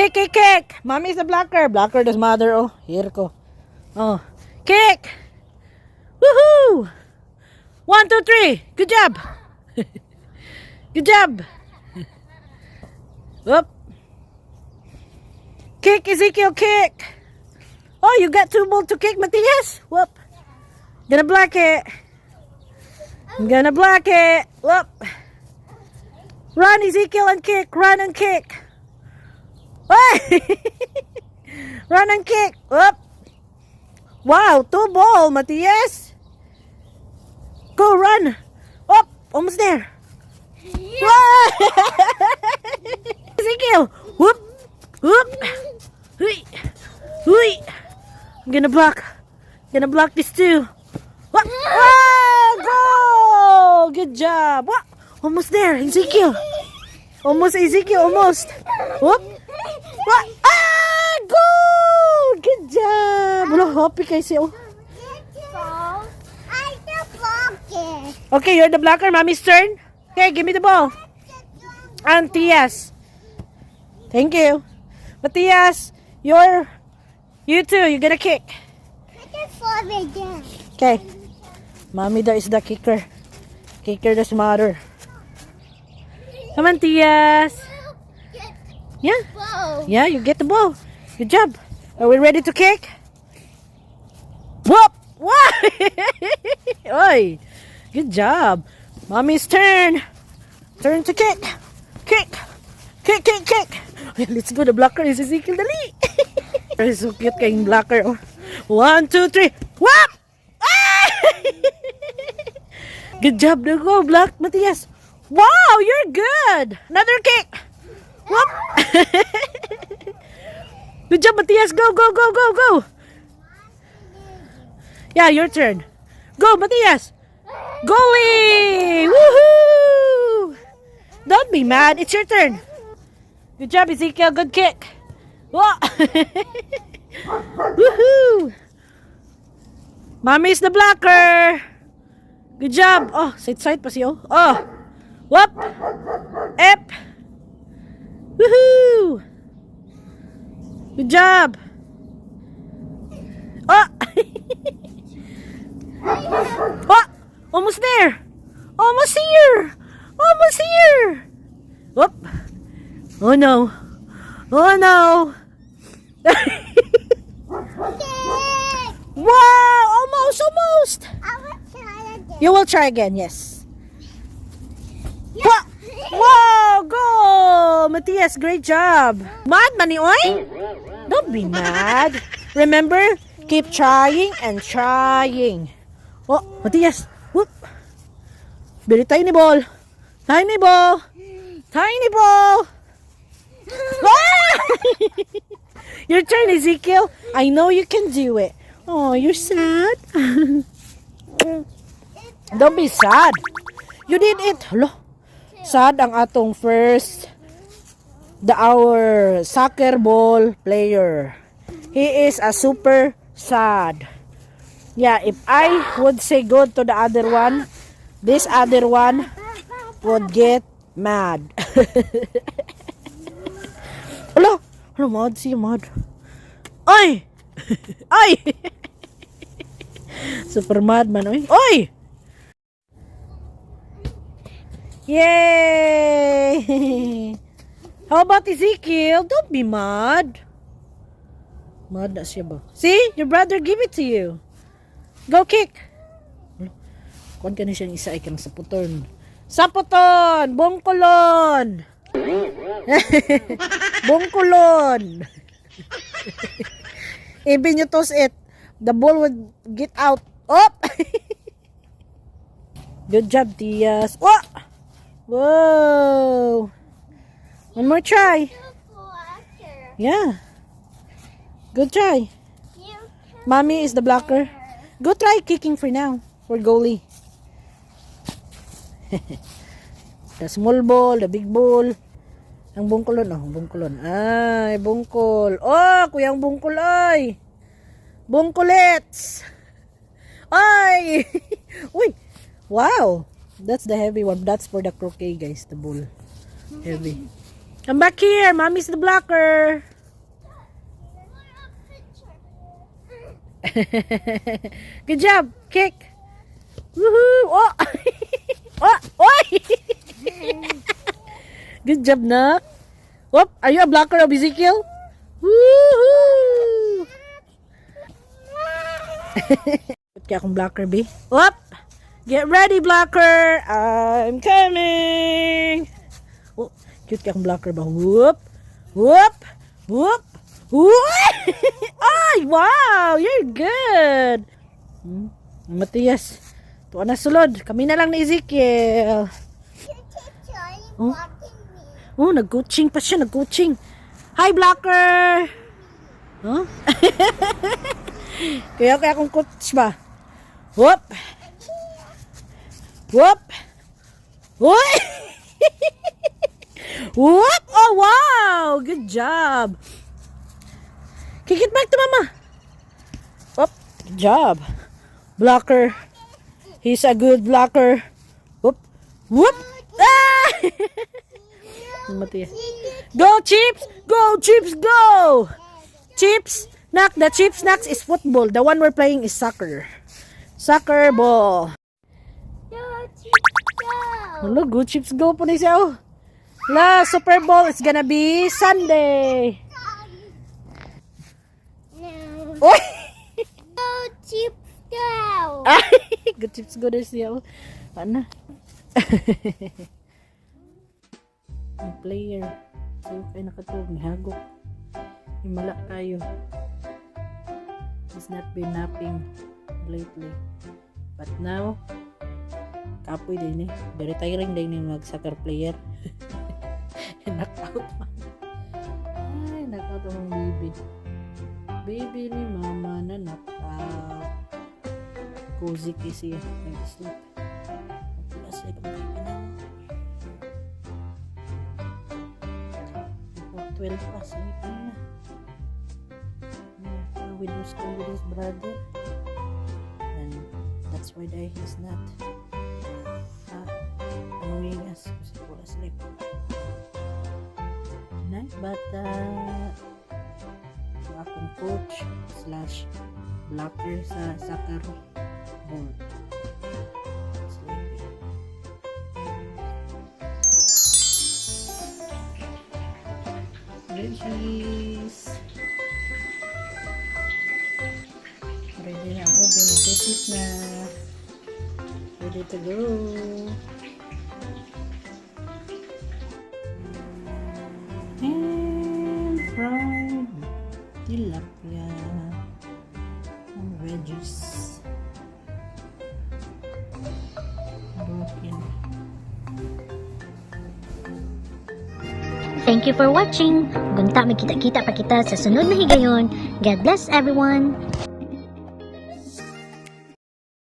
Kick, kick, kick. Mommy is the blocker. Blocker does mother. Oh, here ko. Oh. Kick. Woohoo! One, two, three. Good job. Good job. Whoop. Kick, Ezekiel, kick. Oh, you got two ball to kick, Matthias. Whoop. Gonna block it. I'm gonna block it. Whoop. Run, Ezekiel, and kick. Run and kick. Ay! Run and kick. Whoop. Wow, two ball, Matthias. Go, run. Up, almost there. Whoa! Ezekiel. Whoop. Whoop. Huy. Huy. I'm gonna block. Gonna block this too. What? Ah, go! Good job. What? Almost there, Ezekiel. Almost, Ezekiel, almost. Whoop. What? Ah, go! Good job. Wala, happy kay siya. Oh. Ball. I the pocket. Okay, you're the blocker. Mommy's turn. Okay, give me the ball. And Tias. Thank you. Matthias, you too. You're gonna kick. Put it for me down. Okay. Mommy daw is the kicker. Kicker the mother. Come on, Tias. Get ball. Yeah, you get the ball. Good job. Are we ready to kick? Whoop! What? Oy! Good job. Mommy's turn. Turn to kick. Kick. Kick, kick, kick. Okay, let's go. The blocker is Ezekiel. Dali. So cute kayong blocker. Oh. One, two, three. Whoop! Ah! Good job. Go, block, Matthias. Wow, you're good. Another kick. Whoop! Good job, Matthias. Go, go, go, go, go. Yeah, your turn. Go, Matthias. Goalie! Woohoo! Don't be mad. It's your turn. Good job, Ezekiel. Good kick. Whoa! Woohoo! Mommy's the blocker. Good job. Oh, side side pa siya. Oh. Whoop. Ep. Woohoo! Good job. Oh. Oh, almost there. Almost here. Almost here. Whoop. Oh no. Oh no. Kick. Wow, almost, almost. I will try again. You will try again, yes. Wow! Wow, go! Matthias, great job. Mad man ni oy? Don't be mad. Remember, keep trying and trying. Oh, Matthias. Whoop. Very tiny ball. Tiny ball. Tiny ball. Ah! Your turn, Ezekiel. I know you can do it. Oh, you're sad. Don't be sad. You did it. Hala. Sad ang atong first the our soccer ball player. He is a super sad. Yeah, if I would say good to the other one, this other one would get mad. Hala, hala, mad siya, mad. Ay! Ay! Super mad man, oy. Oy! Yay! How about Ezekiel? Don't be mad. Mad na siya ba? See? Your brother give it to you. Go kick. Kuan ka na siyang isa ay kanang saputon. Saputon! Bungkulon! Bungkulon! Even you toss it, the ball would get out. Up! Good job, Tias. Oh! Whoa! One more try. Blocker. Yeah. Good try. You Mommy is the blocker. Go try kicking for now. For goalie. The small ball, the big ball. Ang bungkulon, oh, bungkulon. Ay, bungkol. Oh, kuyang bungkol, ay. Bungkulets. Ay. Uy. Wow. That's the heavy one. That's for the croquet, guys, the ball. Heavy. Come back here. Mommy's the blocker. Good job. Kick. Woohoo! Oh! Oh! Oy! Good job, nak. Whoop! Are you a blocker of Ezekiel? Woohoo! Kaya akong blocker, B. Whoop! Get ready, blocker! I'm coming! Oh, cute kaya akong blocker ba? Whoop! Whoop! Whoop! Whoop! Ay, wow! You're good! Matias, tuwa na sulod. Kami na lang ni Ezekiel. Oh? Blocking me. Oh, nag-coaching pa siya, nag-coaching. Hi, blocker! Huh? Kaya akong coach ba? Whoop! Whoop! Uy! Whoop! Oh, wow! Good job! Kick it back to mama. Whoop! Good job. Blocker. He's a good blocker. Whoop! Whoop! Ah! Matias. Go, Chips! Go, Chips, go! Chips! Nak, the Chips Knocks is football. The one we're playing is soccer. Soccer ball. Go, Chips, go. Hello, go Chips, go po ni siya. Oh. La, Super Bowl is gonna be Sunday. No. Oy! Go, Chips, go. Ay, go Chips, go na siya. Oh. Paano? Ang player. So, kay nakatug, nihagok. Himala kayo. He's not been napping lately. But now, kapoy din eh. Very tiring din yung mag-soccer player. Knock out man. Ay, knock out ang baby. Baby ni mama na knock out. Cozy kasi nag-sleep. Wala sila pang baby na. 12 pa, sleeping na. Yeah, with school with his brother. And that's why he's not annoying us kasi fall asleep. Night bata. So akong coach/blocker sa soccer ball. Sleeping. Veggies. Ready na ang oven. Preheat na. Ready to go. And fried tilapia and veggies. Broken. Thank you for watching. Gunta magkita-kita pa kita sa sunod na higayon. God bless everyone.